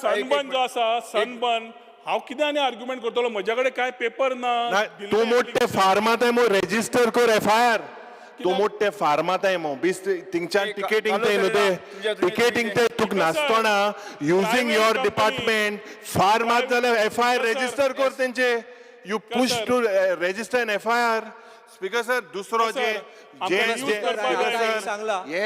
Sunburn जो आसा, sunburn, हांव कितें आनी आर्ग्युमेंट करतलो? म्हज्या कडेन काय पेपर ना. ना, तूं मोठे फार्मात मो, रेजिस्टर कर एफआयआर. तूं मोठे फार्मात मो बीस थिंगच्यान टिकेटींग ते न्हू, ते टिकेटींग ते तुका नासतना युजींग your department फार्मात जाल्यार एफआयआर रेजिस्टर कर तेंचे. You push to register an FIR, Speaker sir. दुसरो जे जे जे सांगला. हे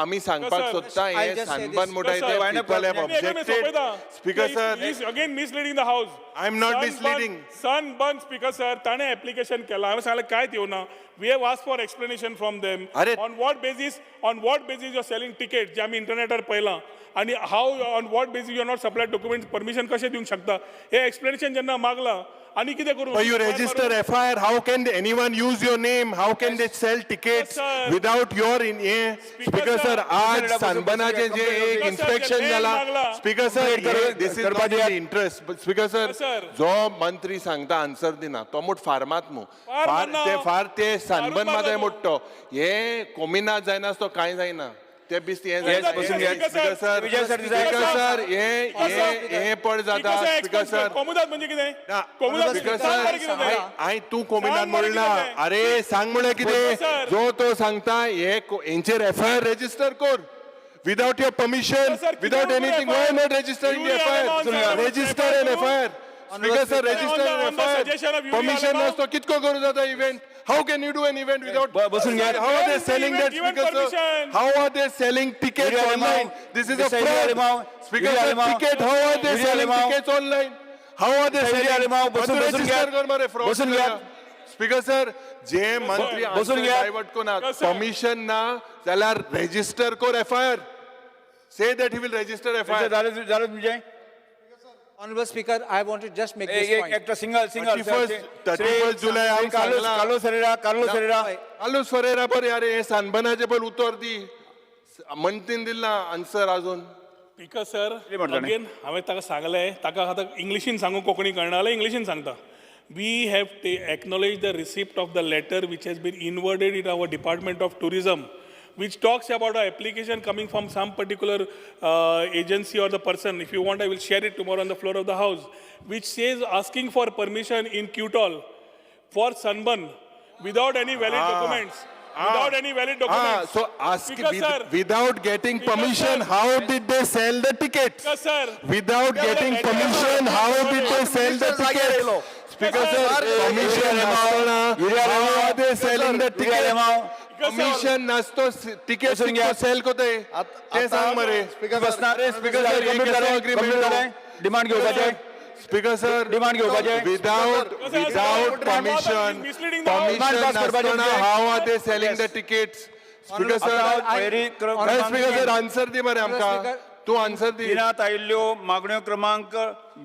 आमी सांगपाक सोदता, हे सनबर्न म्हणटा ते people have objected, Speaker sir. Again misleading the house. I am not misleading. Sunburn, speaker sir, ताणें एप्लिकेशन केलां. हांवें सांगलें, कांयच येवना. We have ask for explanation from them. अरे. On what basis you are selling ticket जे आमी इंटरनेटार पळयलां आनी how, on what basis you are not supply document, permission कशें दिवंक शकता, हे एक्सप्लेनेशन जेन्ना मागलां, आनी कितें करूं? But you register FIR, how can anyone use your name? How can they sell tickets Sir. Without your in a Speaker sir, आज सनबर्नाचे जे एक इन्स्पेक्शन जाला, Speaker sir, this is not in interest, Speaker sir. Sir. जो मंत्री सांगता answer दिना, तो मोठ फार्मात मू फार फार मारना. ते फार ते सनबर्न मारना मात तो. मोडटो हे कोमिना जायना तो, कांय जायना ते बीस हे. बसून घे. Speaker sir, Vijay Sardesai. Speaker sir, हे हे हे पड जाता, स्पीकर सर. कोमुदाद म्हणजे कितें? ना, कोमुदाद स्पीकर सांग सर, बरें कितें तें. हांवें तूं कोमिनाद सांग मरे म्हणना. कितें तें. अरे, सांग म्हणल्यार कितें? सर. जो तो सांगता हे हेंचेर एफआयआर रेजिस्टर कर without your permission, sir, कितें विदाउट करूं anything. FIR? Why not registering Yuri Alemao, FIR? Sir. Register an FIR, Speaker sir, register an On the suggestion FIR. of Yuri permission Alemao. नासतो कितको करूं जाता event? How can you do an event without बसून घ्या. How are they Where is the selling event that, given Speaker sir? Permission? How are they selling tickets Yuri Alemao. Online? This is a Mr. Yuri fraud. Alemao. Speaker Yuri sir, Alemao. Ticket, how are they Yuri selling Alemao. Tickets online? How are they Mr. Yuri selling? Alemao, बसून बसून घ्या. Register कर मरे fraud. बसून घ्या. Speaker sir, जे मंत्री बसून घ्या. डायवर्ट कोना Sir. Permission ना जाल्यार रेजिस्टर कर FIR. Say that he will register FIR. झालं झालं तुमचें. Honorable Speaker, I want to just make this एक point. एकटा सिंगल सिंगल. 31 जुलै हांव कार्लोस सांगलां. Carlos Ferreira, Carlos Ferreira. Carlos Ferreira, बरें. अरे, हे सनबर्नाचे पयर उतर दी. मंत्रीन दिल ना आन्सर अजून. स्पीकर सर, कितें म्हणटा न्ही? अगेन हांवें ताका सांगलें, ताका आतां इंग्लिशीन सांगू, कोंकणी कळना जाल्यार इंग्लिशीन सांगता. We have acknowledge the receipt of the letter which has been inwarded in our Department of Tourism, which talks about a application coming from some particular agency or the person. If you want, I will share it tomorrow on the floor of the house, which says asking for permission in Qtol for sunburn without any valid documents. Without any valid documents. So ask Speaker sir, without getting Speaker permission, sir. How did they sell the tickets? Speaker sir, Without getting permission, how did they sell the tickets? Speaker sir, permission नासतना how are they selling the Yuri tickets? Alemao. Permission नासतो ticket बसून घ्या. Cell कोते ते सांग मरे. बसणार. Speaker sir, हे कसो agreement? Demand घेवपाचें. स्पीकर सर, डिमांड घेवपाचें. Without sir, without sir, permission, misleading the house. Permission Demand pass करपाचें नासतना तुमचें. How are they selling the tickets, Speaker sir? वळेरी क्रमांक स्पीकर सर, आन्सर दी मरे आमकां. Speaker. तूं आन्सर दी. दिनात आयिल्ल्यो मागण्यो क्रमांक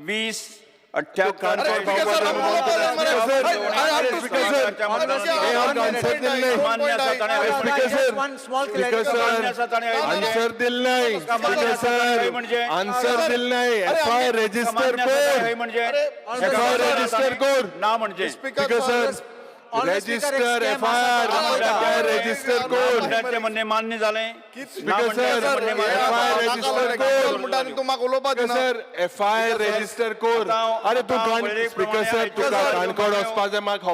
20 78. अरे, स्पीकर सर, स्पीकर सर, हे आमकां आन्सर दिल नाही. Speaker Just sir, one small speaker clarification. Sir, answer दिल नाही. स्पीकर सर, म्हणजे? आन्सर दिल नाही. एफआयआर रेजिस्टर कर. म्हणजे एफआयआर रेजिस्टर कर. ना म्हणजे speaker sir, Honorable Speaker, register एक scam FIR. आसा. एफआयआर रेजिस्टर कर. म्हणटात म्हणणें मान्य जालें. स्पीकर सर, एफआयआर रेजिस्टर कर. स्पीकर सर, एफआयआर रेजिस्टर कर. अरे, तूं स्पीकर सर, तुका काणकोण वचपाचें म्हाका खबर.